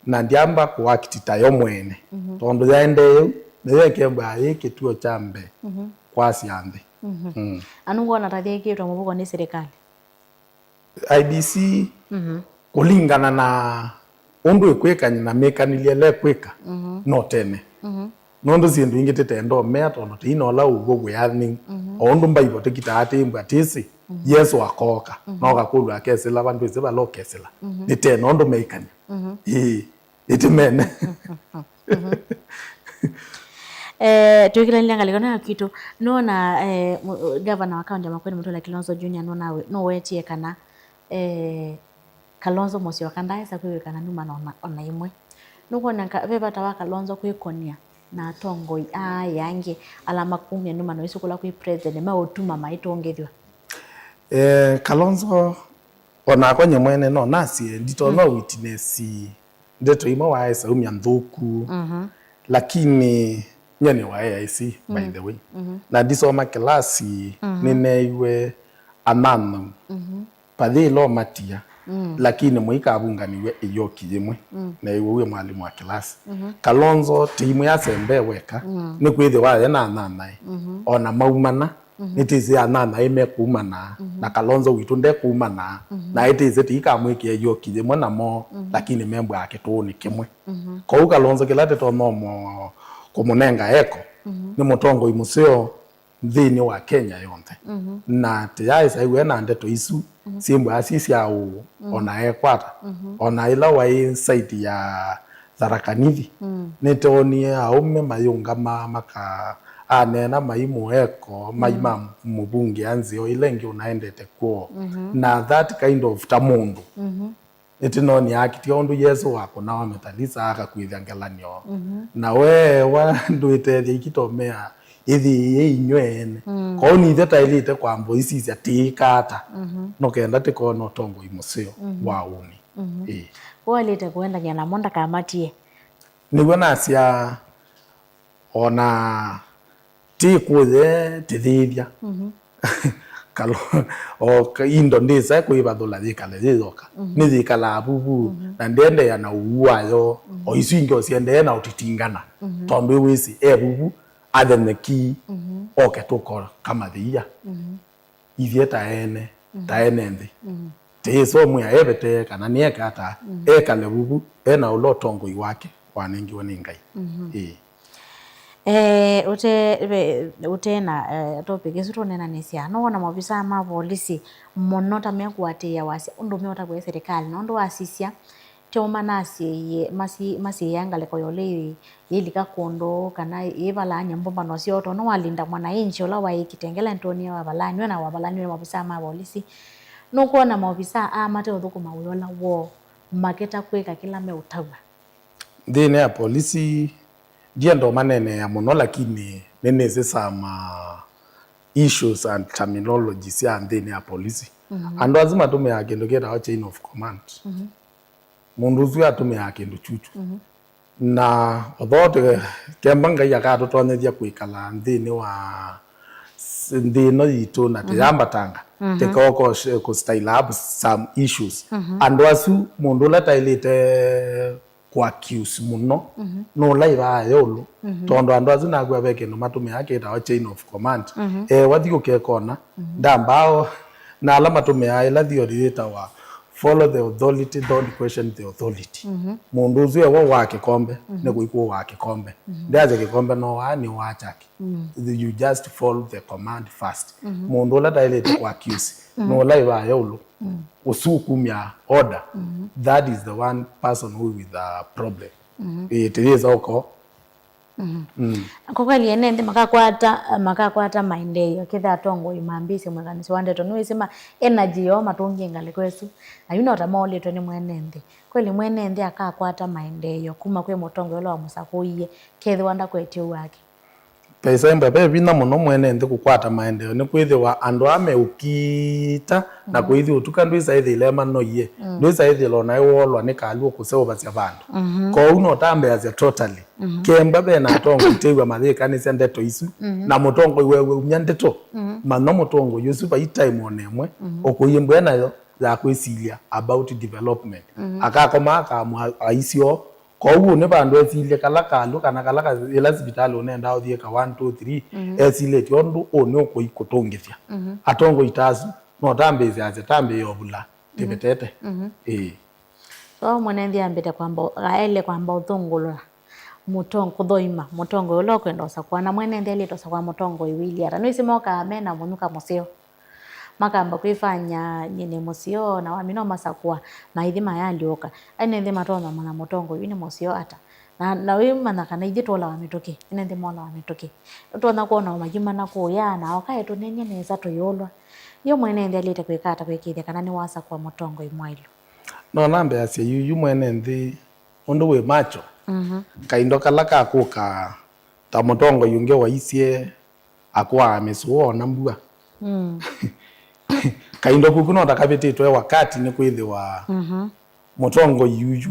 na ndyamba kũ act tayo mwene. Tondũ yaendee ũu, nĩyo ĩkembaa yĩ kĩtuo kya mbee kwasya nthĩ. Mm. Na nũngwona ta yĩkĩtwe mũvuko nĩ silikalĩ. I E B C kũlingana na ũndũ ĩkwĩka na mĩkanĩlye ĩla ĩkwĩka, no tene. Nũndũ syĩndũ ingĩ tĩtenda ũmea tondũ tĩina ũla ũw'o wĩanĩu. O ũndũ Mbaivo tĩkitaa tĩmbwa tĩsĩ, Yesũ akooka, na ũkakũlw'a akesĩla vandũ ĩsĩ vala ũkesĩla. Nĩ tena ũndũ meikany'a. Ĩĩ, ĩtimene. Eh, twĩkĩlanĩlya ngalĩko na kwitũ, nũona, eh, mu- gavana wa kaunti ya Makueni Mutula Kilonzo Junior nũnawe- nũwetie kana, eh, Kalonzo Musyoka ndaesa kwĩw'ĩkana nũmana ona, ona ĩmwe. Nũkwona ka- ve vata wa Kalonzo kwĩkonia na atongoi aa angĩ ala makumya nũmano isu kũla kwĩ president meũtuma maitũngĩthw'a? Eh, Kalonzo onakwa nye mwene no nasye nditonya witness ndeto imwe waaesa umya nthũku. Lakini nye nĩ wa A I C, by the way, na ndisoma kĩlasi. Nĩneeiwe anana vathĩ ĩla ũmatia, lakini mũikavunganiw'e ĩyoki yĩmwe. Neeiwe wĩ mwalimũ wa kĩlasi. Kalonzo tĩimwe asembee weka, nĩkwĩthĩwa aye na ananae ona maumana. Nĩtĩsĩ ananae mekumanaa, na Kalonzo witũ ndekumanaa, na ĩtĩsĩ tĩikamwĩkĩa ĩyoki yĩmwe namo, lakini membwaa kĩtũũnĩ kĩmwe. Kwoou Kalonzo kĩla tĩtonya ũmũ- kũmũnenga eko, nĩ mũtongoi mũseo nthĩnĩ wa Kenya yonthe. Na tĩyaĩsa ĩw'e na ndeto isu syĩmbwaa syĩ sya ũũ, ona ekwata, ona ĩla waĩ site ya Tharaka Nithi, nĩtoonie aũme mayũngama maka- aneena mai mũeko, mai ma mũvungĩa nzeo ĩla ĩngĩ ũnaendete kwoo. Na that kind of ta mũndũ. Ĩtinonie akitia ũndũ Yesũ wakũnawa metalisa akakwĩthya ngelany'o. Na weewa ndwĩtethya ikitomea ĩthĩĩe inyw'e ene. Kwoou nithe taĩlĩte kwamba ũisisya tĩĩka ata, no kenda tĩkona ũtongoi mũseo wa ũnĩ. Ĩĩ. Ũaĩlĩte kũendany'a namo ndakamatie. Nĩw'o nasya ona tĩkũye tĩthĩĩthya. Kalo- o ka- indo ndĩsa kwĩvathũla yĩkale yĩ yoka. Nĩyĩkalaa vuvu na ndĩendeea na ũu wayo. O isu ingĩ o siendee na ũtitingana. Tondũ ĩwĩsĩ e vuvu, atheneki, oke tũkoka mathĩia. Ithyĩ ta ene, ta ene nthĩ, tĩĩsomwĩa evetee kana nĩeke ata, ekale vuvu e na ũla ũtongoi wake wanengiwe nĩ Ngai. Ĩĩ. Eh, ũte ve- ũte na eh, topic ĩsu tũneenanĩsya, nũwona maovisaa ma volisi mũno ta mekũatĩĩa wasya ũndũ meũtavw'a nĩ serikali, na ũndũ wasisya, Kyo manasĩĩie, masi- masiĩĩa ngalĩko ya ũlei yĩilika kũndũ, kana yĩvalaany'a mbũmbano syoo, tondũ nĩwalinda mwananchi ũla waĩ Kitengela nĩtwonie wavalany'we na wavalany'we nĩ maovisaa ma volisi. Nũkwona maovisaa aa mate ũthũkũma wĩa ũla woo, makĩta kwĩka kĩla meũtavw'a? Nthĩnĩ ya polisi, ndienda ũmaneenea mũno, lakini nĩnĩsĩ some uh, issues and terminology sya nthĩnĩ ya polisi. Andũ asu matũmĩaa kĩndũ kĩtawa chain of command. Mũndũ ũsu atũmĩaa kĩndũ kyukyu. Na although tĩ- kemba Ngai akatũtonyethya kwĩkala nthĩnĩ wa s- nthĩ ĩno yitũ na tĩyambatanga, tĩkooka kũstaila up some issues. Andũ asu, mũndũ ũla taĩlĩte kũ accuse mũno nũla ĩvaa ĩũlũ, tondũ andũ asu nakw'a ve kĩndũ matũmĩaa kĩtawa chain of command. Eh, wathi ũkekona, ndambaa na ala matũmĩaa ĩla theory yĩtawa follow the authority, don't question the authority. Mũndũ ũsu ewa wa kĩkombe, nĩ kũikũwa kĩkombe. Ndeasya kĩkombe no waa nĩ waa kyake. You just follow the command first. Mũndũ ũla taĩlĩte kũ accuse nũla ĩvaa ĩũlũ, ũsu ũkumya order. That is the one person who with a problem. Ĩĩ, tĩyĩsa ũko. Kwa kweli ene nthĩ makakwata makakwata maendeeo kĩtha atongoi mambĩĩsye mwĩkanĩsyo wa ndeto. Nĩwĩsĩ ma energy yoo matũngie ngalĩko ĩsu, na yu no ta maũlĩtwe nĩ mwene nthĩ. Kweli mwene nthĩ akakwata maendeeo kuma kwĩ mũtongoi ũla wamũsakũie kethĩwa ndakwetye ũu wake? Vaisaimba ve vinya mũno mwene nthĩ kũkwata maendeeo, nĩkwĩthĩwa andũ aa meũkita na kũithi ũtuka ndwĩsa ĩthĩla emanoie, ndwĩsa ĩthĩla o naĩ woolwa nĩ kalũ ũkũseũvasya vandũ. Kwoou no tambĩasya totally. Kemba ve na atongoi tew'a mayĩkanĩsya ndeto isu, na mũtongoi wewe umya ndeto, manya mũtongoi ũsu vai time o na ĩmwe ũkũimbwe nayo ya kwĩsilya about development. Akakoma akamwa aisyo. Kwoou nĩ vandũ esilye kala kalũ kana kala ka- ĩla sivitalĩ ũnendaa ũthiĩka one, two, three, esilĩtye ũndũ ũũ nĩ ũkũi kũtũngĩthya. Atongoi ta asu no tambĩĩsya asya tambĩĩa ũvula tĩvetete. Ĩĩ. So mwene nthĩ ambĩte kwamba aĩle kwamba ũthũngũlũla mũtong- kũthoima mũtongoi ũla ũkwenda ũsakũa, na mwene nthĩ aĩlĩte ũsakũa mũtongoi wĩilyĩ ata? Nĩwĩsĩ mokaa me na mũnyuka mũseo. Makamba kwĩfanya nyie nĩ mũseo, na wamina ũmasakũa, maithi mayaalyũka. Ene nthĩ matonya manya mũtongoi ũyũ nĩ mũseo ata. Na, na wĩmanya kana ithyĩ tũolawa mĩtũkĩ, ene nthĩ molawa mĩtũkĩ. Nĩtonya kwona o mayumana kũya, na oka etũneeny'e nesa tũyũlwa. Yo mwene nthĩ alĩte kwĩka ata kwĩkĩĩthya kana nĩwasakũa mũtongoi mwaĩlu? No nambeasya yuyu mwene nthĩ, ũndũ wĩ macho, mhm, kaindo kala kakũka ta mũtongoi ũngĩ waisye akwaa mĩsũũ ona mbua. Mm. Kaindo kuku no takavĩtĩtwe wakati nĩ kwĩthĩwa, mhm, mũtongoi yuyu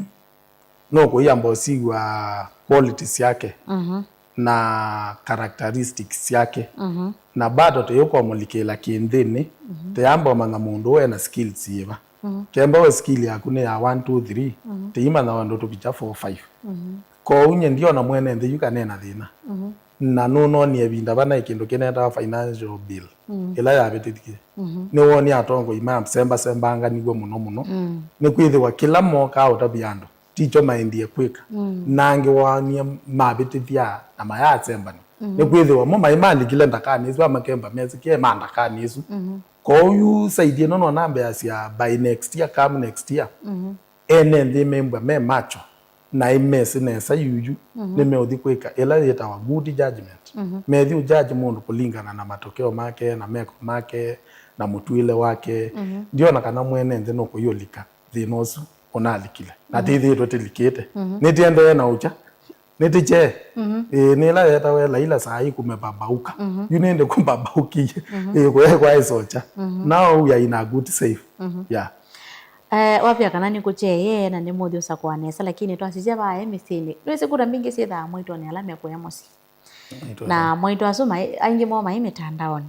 nũkũiamba ũsiw'a qualities syake, mhm, na characteristics syake. Mhm. Na bado tũyũkomũlikĩla kĩnthĩnĩ, mhm, tũyamba ũmanya mũndũ ũũ ena skills yĩva. Mhm. Kemba we skill yaku nĩ ya one, two, three, mhm, tĩimanya wendo tũvikya four, five. Mhm. Kwoou nye ndiona mwene nthĩ yu kana ena thĩna. Mhm. Na nũnonie ĩvinda vana ĩ kĩndũ kĩnetawa financial bill, mhm, ĩla yavĩtĩthie. Mhm. Nĩwonie atongoi masembasembanganiw'e mũno mũno. Mm. Nĩkwĩthĩwa kĩla mokaa ũtavya andũ, tikyo maendie kwĩka. Mm. Na angĩ wonie mavĩtĩthya na mayasembany'a. Mhm. Nĩkwĩthĩwa mo maĩ malikile ndakanĩ ĩsu, amakemba mesĩkĩe ma ndakanĩ ĩsu. Mhm. Kwoou yu side ĩno no nambeasya by next year, come next year, mhm, ene nthĩ membwa me macho na ĩmesĩ nesa yuyu, mhm, nĩmeũthi kwĩka ĩla yĩtawa good judgment. Mhm. Methi ũjaji mũndũ kũlingana na matokeo make, na meko make, na mũtwĩle wake. Mhm. Ndiona kana mwene nthĩ nũkũiũlika thĩna ũsu ũnalikile. Na, mhm, tĩthĩĩtwe tĩlikĩte. Mhm. Nĩtĩendee na ũkya. Nĩtĩkye. Mhm. Ĩĩ, nĩ ĩla yetawe Laila saa hii kumepambauka. Mhm. Yu nĩndĩ kũpambaũkie. Mhm. Ĩĩ, kũya kwa ĩsocha. Mhm. Now we are in a good safe. Mhm. Yeah. Eh, wavya kana nĩkũkyeye na nĩ mũthi ũsakũa nesa, lakini twasisya vaa e mĩsyĩnĩ. Nĩwĩsĩ kura mbingĩ syĩthaa mwaitũnĩ ala mekũya mũsyĩ. Nĩtwenda. Na mwaitũ asu mai-, aingĩ moo mai mĩtandaonĩ.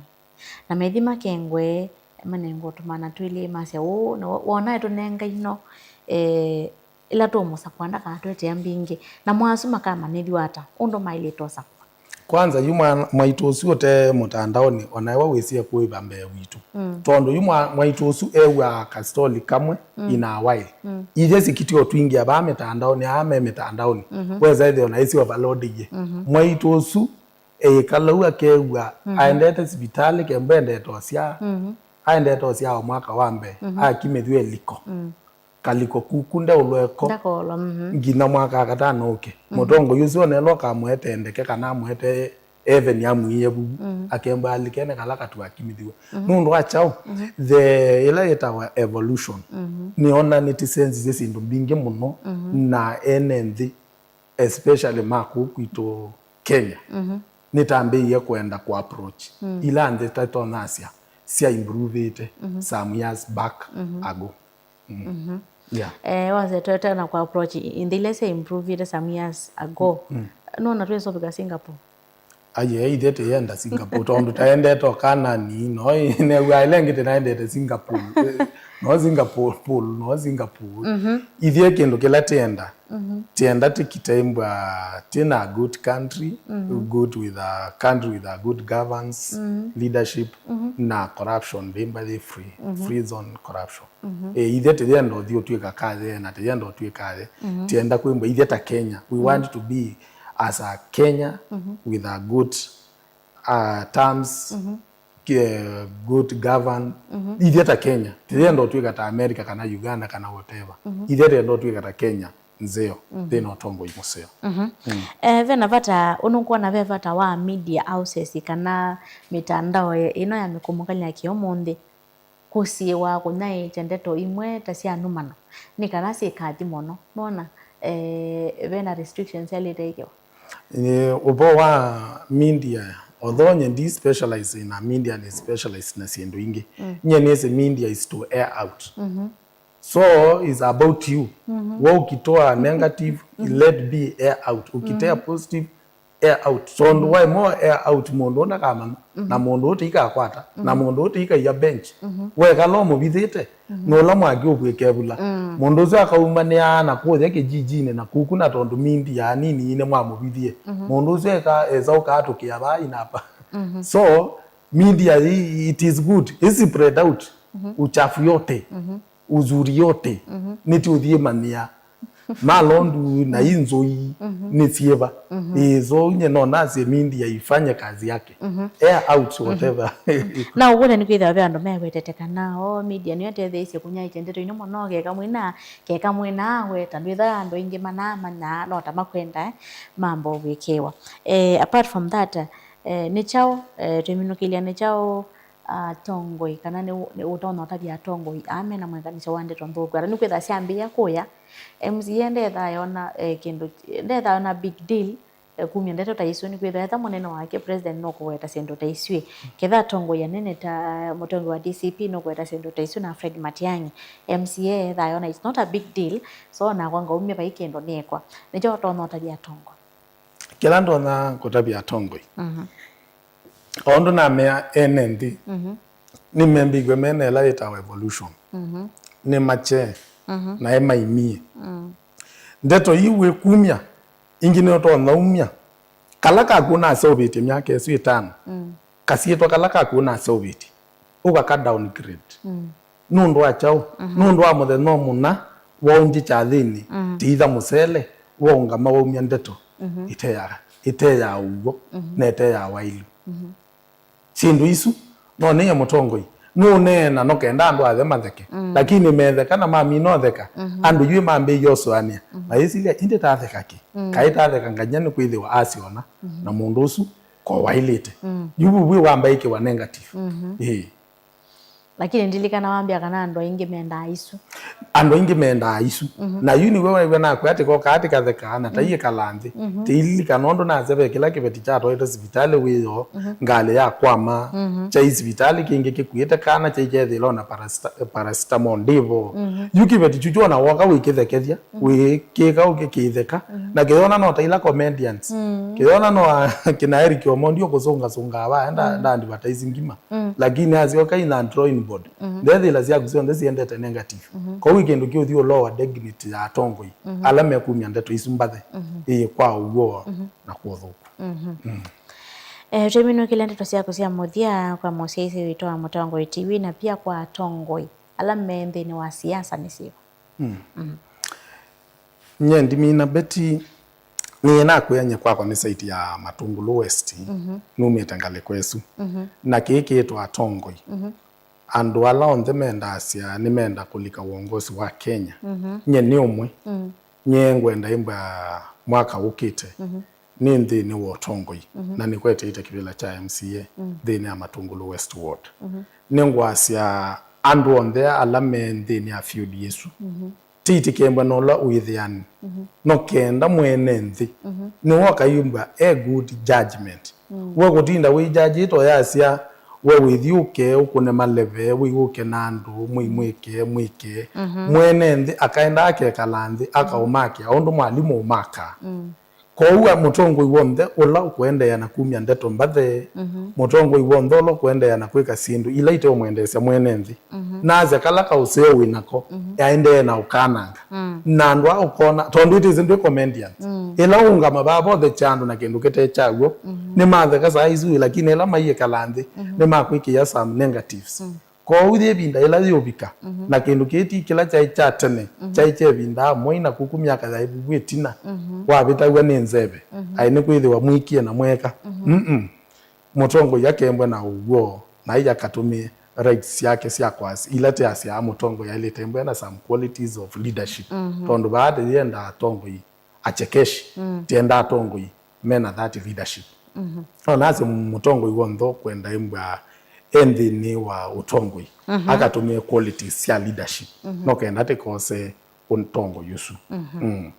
Na methi makengwe, manengwa tũmana twĩlĩ masya ũũ, na wo-, wona etũnenga ino, eh, ĩla tũũmũsakũa ndakatwetee mbingĩ. Na mo asu makamanyĩthw'a ata ũndũ maĩlĩte ũsakũa? Kwanza, yu mwa-, mwaitũ ũsu ũte mũtandaonĩ, o na ewa wĩsie kũĩva mbee witũ. Mm. Tondũ yu mwa-, mwaitũ ũsu ew'aa kasitoli kamwe, mm, in a while. Mm. Ithyĩ sikitio twingĩa vaa mĩtandaonĩ, aa me mĩtandaonĩ. Mhm. Wesa ĩthĩa o na ĩsi overloadie. Mhm. Mwaitũ ũsu eĩkala u akew'a, mhm, aendete sivitalĩ kembo endete ũsyaa. Mhm. Aendete ũsyaa o mwaka wa mbee, mhm, akimĩthw'a ĩliko. Mm. Kaliko kuku ndeũlwa ĩko. Ndakolwa, mhm. Nginya mwaka wa katano ũke. Mhm. Mũtongoi ũsu onelwa ũkamũete ndeke kana amũete eveni amwiie vu, mhm, akemba alikene kala katu akimĩthw'a. Mhm. Nũndũ wa kyaũ? Mhm. The, ĩla yĩtawa evolution. Mhm. Nĩona nĩtĩsenzisye syĩndũ mbingĩ mũno, mhm, na ene nthĩ, especially ma kũu kwitũ Kenya, mhm, nĩtambĩĩie kwenda kũ approach, mm, ila nthĩ tatonyasya sya improvĩte, mhm, some years back, mhm, ago. Mm. Mhm. Yeah. Eh, wasya twetana kũ approach i-, nthĩ ila sya improvĩte some years ago. Mm. Nona twĩsovika Singapore. Aye, ithyĩ tĩyenda Singapore, tondũ taendete o Kanani, no ĩ-, new'aa ĩla ĩngĩ tĩnaendete Singapore. Eh, no Singapore, Pole, no Singapore. Mhm. Ithyĩ kĩndũ kĩla tĩenda, mhm, tĩenda tĩkite imbwa twĩ na good country, mhm, good with a country with a good governance, mhm, leadership, mhm, na corruption, ndĩmba yĩ free, mhm, free zone corruption. Mhm. Eh, ithyĩ tĩyenda ũthi ũtw'ĩka kathe, na tĩyenda ũtw'ĩka athe. Mhm. Tĩenda kwĩmbwa ithyĩ ta Kenya. We, mhm, want to be as a Kenya, mhm, with a good, uh, terms, mhm, ke-, good govern. Mhm. Ithyĩ ta Kenya, tĩyenda ũtw'ĩka ta America kana Uganda kana whatever. Mhm. Ithyĩ tĩyenda ũtw'ĩka ta Kenya nzeo, mhm, thĩna ũtongoi mũseo. Mhm. Mm. Eh, ve na vata, ũnũkwona ve vata wa media houses kana mitandao ĩ-, ĩno ya mĩkũmũkanĩla kĩ ũmũnthĩ kũsiĩwa kũnyaĩĩkya ndeto imwe ta sya nũmano, nĩ kana syĩkathi mũno. Nona, eh, ve na restrictions syalĩte ĩkĩwa. Eh, ũvoo wa media, although nye ndi specialize in a media, ni specialize na syĩndũ ingĩ. Mm. Nye nĩsĩ media is to air out. Mhm. So it's about you. Mhm. Wa ũkitoa negative, mhm, let be air out. Ũkitea, mhm, positive, air out. Tondũ, mhm, waĩ mo air out, mũndũ ũũ ndakamanya, mhm, na mũndũ ũũ tĩikakwata, na, mhm, mũndũ ũũ tĩikaia bench. Mhm. Wekala ũmũvithĩte, mhm, nũla mwaki ũvw'ĩke vula. Mm. Mũndũ ũsu akaumanĩa na kũya kĩjijinĩ na kuku, na tondũ media nini nĩ mwamũvithie. Mhm. Mũndũ ũsu eka, esa ũkaatũkĩa vaa inapa. Mhm. So, media i-, it is good. Isi spread out, mhm, uchafu yote, mhm, uzuri yote, mhm, nĩtũthiĩ manyĩa. Malondu na inzoi ni sieva. Ĩĩ, so nye no nasye media ifanye kazi yake. Air out whatever. Na ũwone nĩ kwĩthĩwa ve andũ mewetete kana o media nĩyo ĩtetheeisye kũnyaĩĩkya ndeto ino mũno, keka mwĩna, keka mwĩna weta ndwĩtha andũ aingĩ manamanya no ta makwenda, eh, mambo wĩkĩwa. Eh, apart from that, eh, nĩ kyaũ, eh, twĩminũkĩlya nĩ kyaũ atongoi, kana nĩ, nĩ ũtonya ũtavya atongoi aa mena mwĩkalisyo wa ndeto nthũku? Ata nĩkwĩtha syambĩĩa kũya, M C A ndethaa yona, eh, kĩndũ, ndethaa yona big deal, eh, kumya ndeto ta isu, nĩkwĩthwa etha mũnene wake president nũkũweta syĩndũ ta isu. Ketha atongoi anene ta mũtongoi wa D C P nũkũweta syĩndũ ta isu na Fred Matiang'i, M C A ethaa yona it's not a big deal, so nakwa ngaumya vai kĩndũ nĩkwa. Nĩkyo ũtonya ũtavya atongoi? Kĩla ndonya kũtavya atongoi, o ũndũ namea ene nthĩ, nĩmembĩiw'e mena ĩla yĩtawa evolution. Nĩmakye na emaimie. Ndeto ii wĩkumya, ingĩ nĩũtonya umya. Kala kaku ũnaseũvĩtye myaka ĩsu ĩtano, kasyĩtwa kala kaku ũnaseũvĩtye, ũkaka downgrade. Nũndũ wa kyaũ? Nũndũ wa mũthenya ũmwe mũna waũngye kyathĩnĩ, tĩitha mũsele, waũngama waumya ndeto ĩte ya, ĩte ya ũw'o, na ĩte ya wailu. Syĩndũ isu, no nĩye mũtongoi, nũneena no kenda andũ athe matheke, lakini metheka na mamina ũtheka, andũ yu mambĩĩie ũsũanĩa, mayĩsilya, ĩndĩ tatheka kĩ? Kaĩ tatheka ngany'a nĩkwĩthĩwa asyona, na mũndũ ũsu ko wailĩte. Yu vu wĩ wambaĩkĩwa negative. Ĩĩ. Lakini ndilikana wambĩa kana andũ aingĩ mendaa isu. Andũ aingĩ mendaa isu. Na yu nĩwe waĩw'a nakwĩa atĩ kokaa tĩkathekaa na taiĩkala nthĩ. Tĩililikana ũndũ nasya ve kĩla kĩveti kyatwaĩtwe sivitalĩ wĩoo, ngalĩ ya kwama, kyai sivitalĩ kĩngĩ kĩkuĩte kana kyai kyethĩĩlwa na parasita-, paracetamol ndĩvo. Yu kĩveti kyu kyona woka wĩkĩthekethya, wĩkĩka ũkĩkĩtheka, na kĩyona no ta ila comedians. Kĩyona no a-, kĩna Eric Omondi ũkũsũngasũngaa va enda, enda advertise ngima. Lakini asyoka in the drawing board, ndethĩla syaku syonthe siendete negative. Kwoou ĩ kĩndũ kĩũthi ũlowa dignity ya atongoi ala mekumya ndeto isu mbathe, ĩĩ, kwa ũw'o na kwa ũthũku. Eh, twĩminũkĩlya ndeto syaku sya mũthya kwa mũsyaĩĩsya witũ wa Mũtongoi T V na pia kwa atongoi ala me nthĩnĩ wa siasa nĩ syĩva? Nye ndimina Betty, nĩnakwĩa nye kwakwa nĩ site ya Matungulu West, numĩte ngalĩko ĩsu. Na kĩĩ kĩĩtwa atongoi. Andũ ala onthe mendaasya nĩmenda kũlika uongozi wa Kenya. Nye nĩ ũmwe. Nye ngwenda ĩmbwa mwaka ũkĩte nĩ nthĩnĩ wa ũtongoi, na nĩkweteĩte kĩvĩla kya M C A nthĩnĩ ya Matungulu West Ward. Nĩngwasya andũ onthe ala me nthĩnĩ ya field ĩsu, tĩitĩkembwa na ũla wĩthĩani, no kenda mwene nthĩ nĩwe ũkaimbwa e good judgment. We kũtinda wĩjajĩte ũyasya we wĩthi ũke ũkũne maleve, wĩw'ũke na andũ, mwĩmwĩke, mwĩke. Mwene nthĩ akaenda akekala nthĩ, akaũmakĩa ũndũ mwalimũ ũmakaa. Kwoou mũtongoi w'onthe ũla ũkũendeea na kumya ndeto mbathe, mũtongoi w'onthe ũla ũkũendeea na kwĩka syĩndũ ila iteũmwendeesya mwene nthĩ, nasya kala kaũseo wĩ nako, aendee na ũkananga. Na andũ aa ũkona, tondũ it is ndwĩ comedians, ĩla ũũngama vaa vothekya andũ na kĩndũ kĩte kyaw'o, nĩmatheka saa isu, lakini ĩla maiĩkala nthĩ, nĩmakwĩkĩa some negatives. Kwoou yĩ ĩvinda yĩla yĩũvika, na kĩndũ kĩĩ ti kĩla kyaĩ kya tene, kyaĩ kya ĩvinda amwe, na kuku myaka ya ĩvuvu ĩtina, wavĩtaw'a nĩ nzeve, aĩ nĩkwĩthĩwa mwikie na mweka. Mm-mm. Mũtongoi akembwe na ũw'o, na aia akatũmĩe rights syake sya kwasya, ila tĩasyaa mũtongoi aĩlĩte embwe na some qualities of leadership. Tondũ vaa tĩyendaa atongoi achekeshi, tĩendaa atongoi mena that leadership. No nasye mũtongoi w'onthe ũkwenda ĩmbwa e nthĩnĩ wa ũtongoi, akatũmĩe qualities sya leadership, no kenda tĩkose ũtongoi ũsu. Mm.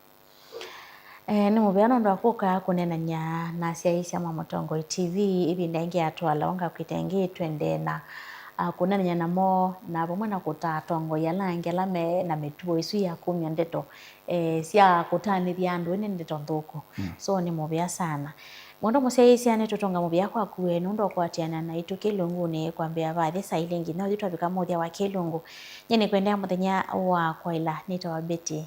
Eh, nĩ mũvea nũndũ wa kũka kũneenany'a na asyaĩĩsya ma Mũtongoi T V ĩvinda ĩngĩ yatwala, ũngakwĩte ĩngĩ twendee na, ah, kũneenany'a namo, na vamwe na kũtaa atongoi ala angĩ ala me na mĩtuo ĩsu ya kumya ndeto eh, sya kũtanĩthya andũ nĩ ndeto nthũku. So nĩ mũvea sana. Mũndũ mũsyaĩĩsya nĩtũtũnga mũvea kwaku we nũndũ wa kũatĩana naitũ kĩlungunĩ kwambĩa vathi saa ilĩ nginya ũthi twavika mũthya wa kĩlungu. Nyie nĩkwendea mũthenya wa kwaĩla nĩtawa Betty